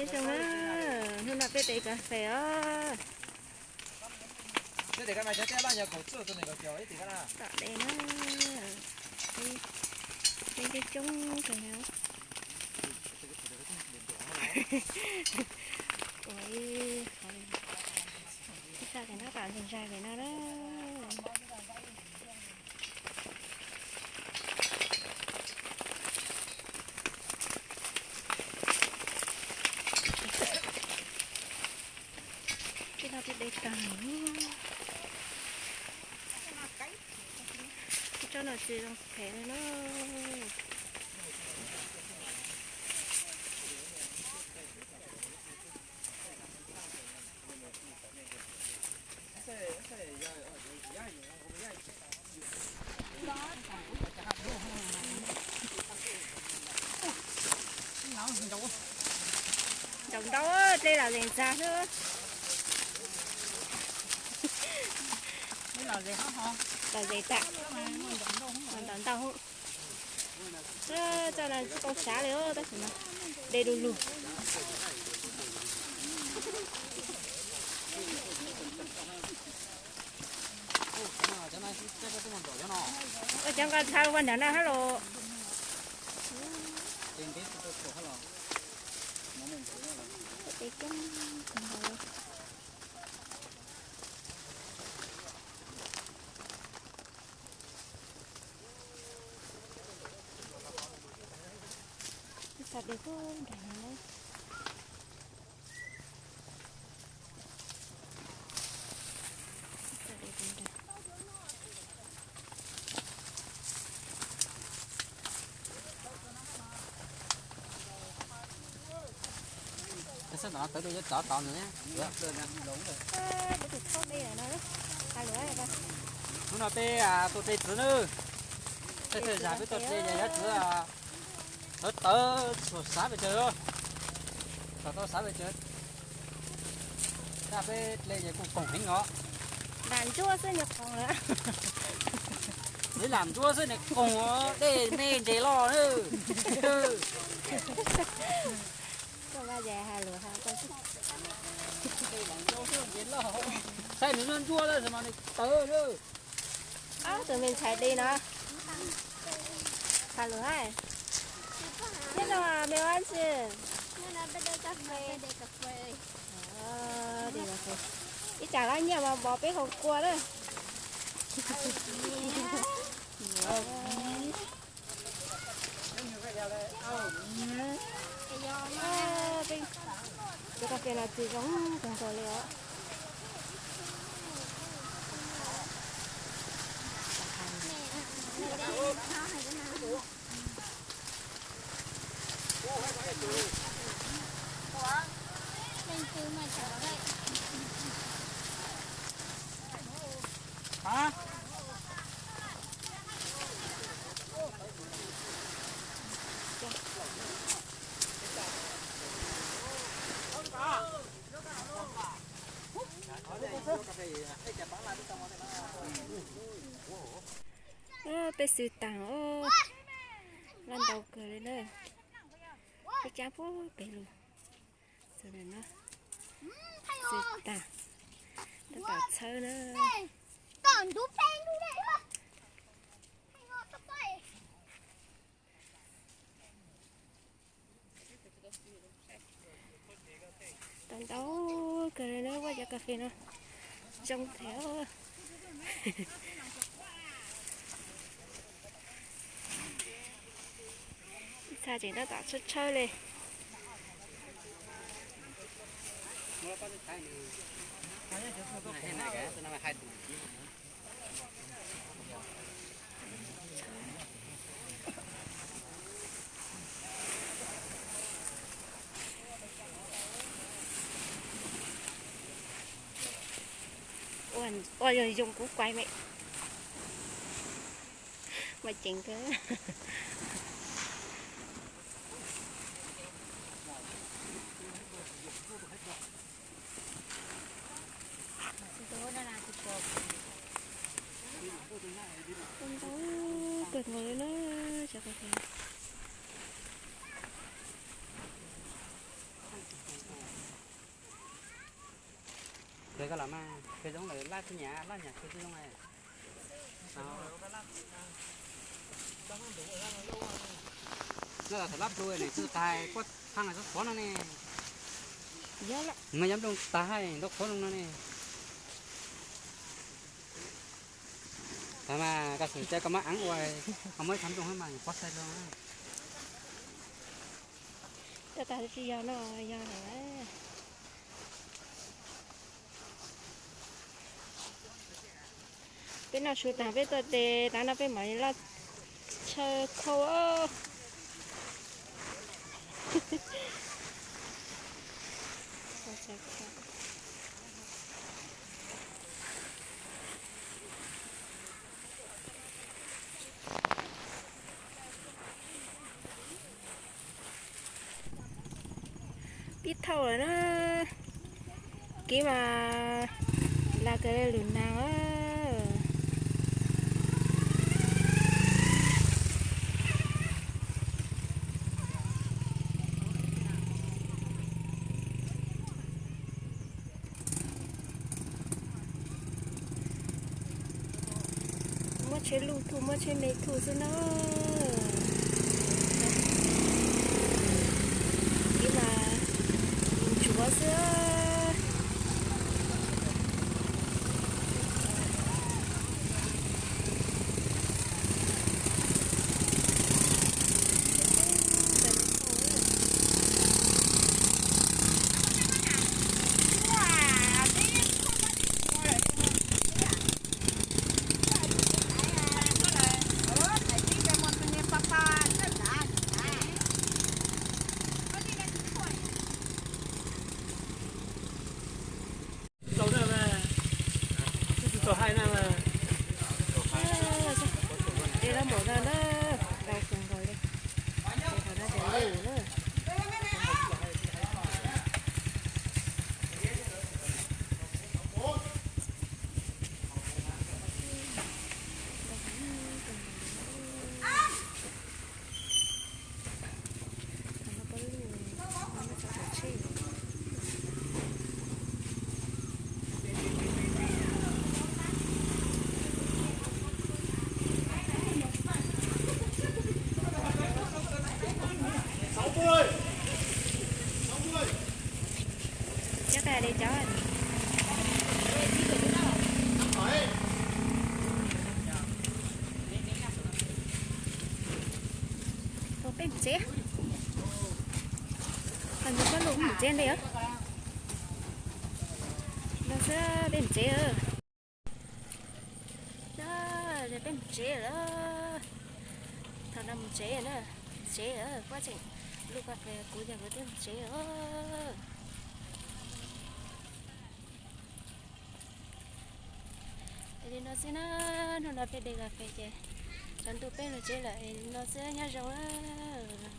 Zoo na, hnub no peb de kas fes os. Tom de na, de coob kawg na. Ua ib qho, ib txha ces ntab tom ntog zag pem no na. Tsis no tsis de tag. Tsob no tsis zoo phem li na. Ntaus ntau, dlej los zes ntxag xwb. Los zes tas, ntaus ntau. Txoj no tsis tau sav li os, tab sis mas de du lug. Ua cov nqos txha ua nram no hab los. Ib txha de puag nram no na. Ib txha de puag nram. Sab tom tawv rau yuav rov tod ntawd. Hnub no peb tuaj de txwv na. Thawj thawj zag peb tuaj de ces yuav txwv tawv tawv txhuam sav pes tsawg, txhuam tau sav pes tsawg. Tab peb de ces kuj koom heev os. Lam ntsuab xwb nws koom lawm. Txwv lam ntsuab xwb nws koom, dej me ntses loj na. Saib nws ntsuab ntsuab tab sis mas nws tawv na. Ob tug me ntxhais de no, ha lus hais, nyob zoo me ua dab tsi? Ib tsam lawv nyiaj mas npog peb hau kua na. Cov kas fes no txiv zoo kawg nkaus li os. Peb xwb tas, loj ntau kawg li na. Peb cab puag pem lug. Xwb tas, tab tom txhawb na. Tau ntau kawg li na, ua cov kas fes no zoo thiab. Ib txha tseem tab tom tshawb tshawb li. Ua zoo zoo kuv kuais me. Mas ceev kawg. Ntau kawg nkaus li na, cov kas fes. Koj los mas, peb zoo lawm laj txhua nyam, laj nyam txhua txhua zoo. No los thaum lab plhu nws txwj tag kuj thaj txhua qhov no ne. Mas yog nplooj tag hais ntau qhov zoo no ne. Tag mas koj xum cia koj mab eev ua, koj muab ib txhab nplooj mas pob saib zoo. Tag tsis yog no, yog lawm. Peb noj su tas peb tuaj tes tas no peb mam li loj chaw khau. Pib thauj lawm na. Kev mas lag kawg li lwm nag. Muab tsheb luj thuj, muab tsheb me thuj xwb na. Ib mas ntsuav xwb. Tau na, tsis tau hais na. Dej loj npaum no na, dau kawg nkaus li. Qhov no ces lus na. Cov qab li cov peb mus tsev. Qhov no peb lub mus tsev ntej os. No xwb peb mus tsev. Peb mus tsev lawm. Thaum no mus tsev na, mus tsev lawm, kuv tseem lub kas fes kuv ces kuv twb mus tsev lawm. Es li no xwb na, hnub no peb de kas fes ces tsaus ntuj peb mus tsev lawm, es li no xwb nyob zoo na.